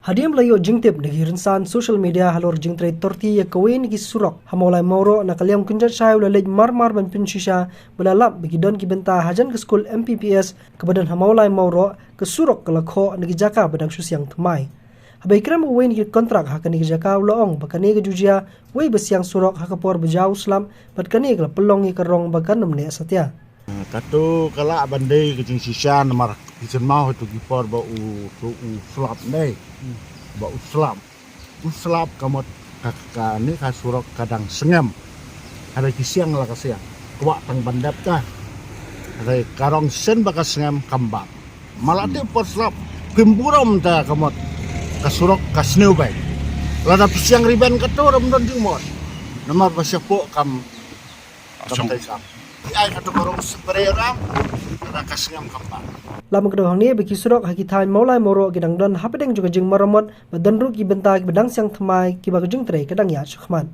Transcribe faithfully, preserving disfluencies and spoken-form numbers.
Hadien ba la ïoh jingtip na ki rynsan social media halor jingtrei torti ïa kawei na ki surok ha Mawlai Mawroh, na ka liang u Kynjat Shai u la leit marmar ban pynshisha ba la lap ba ki don ki bynta hajan ka skul M P P S kaba don ha Mawlai Mawroh, ka surok ka la khoh na ki jaka ba dang shu siang thymmai. Haba ïakren bad uwei na ki kontrak ha kane ka jaka, u la ong ba kane ka ju jia wei ba siang surok ha ka por ba jaw u slap, bad kane ka la pynlong ïa ka rong ba kan ym neh satia. Kato ka lah ban dei ka jingshisha namar ki kynmaw ha tu ki por ba u, tu u slap, dei. Ba u slap. U slap ka mut ka, kane ka surok ka dang sngem. Hynrei ki siang la ka siang. Kwah tang ban dep ka. Hynrei ka rong shen ba ka sngem kam bam. Malah te por slap, kim burom ta ka mut ka surok ka sniew beit. Lada phi siang riben kato ym don jingmut. Namar ba shapoh kam, kam tai sam. Ki ai kato ka rong spray ram, lada ka sngem kam bam. Lam ka dong hangne ba ki surok ha ki thaiñ Mawlai Mawroh ki dang don hapdeng jong ka jingmaramot, ba don ruh ki bynta kiba dang siang thymmai kiba ka jingtrei ka dang ïaid shakhmat.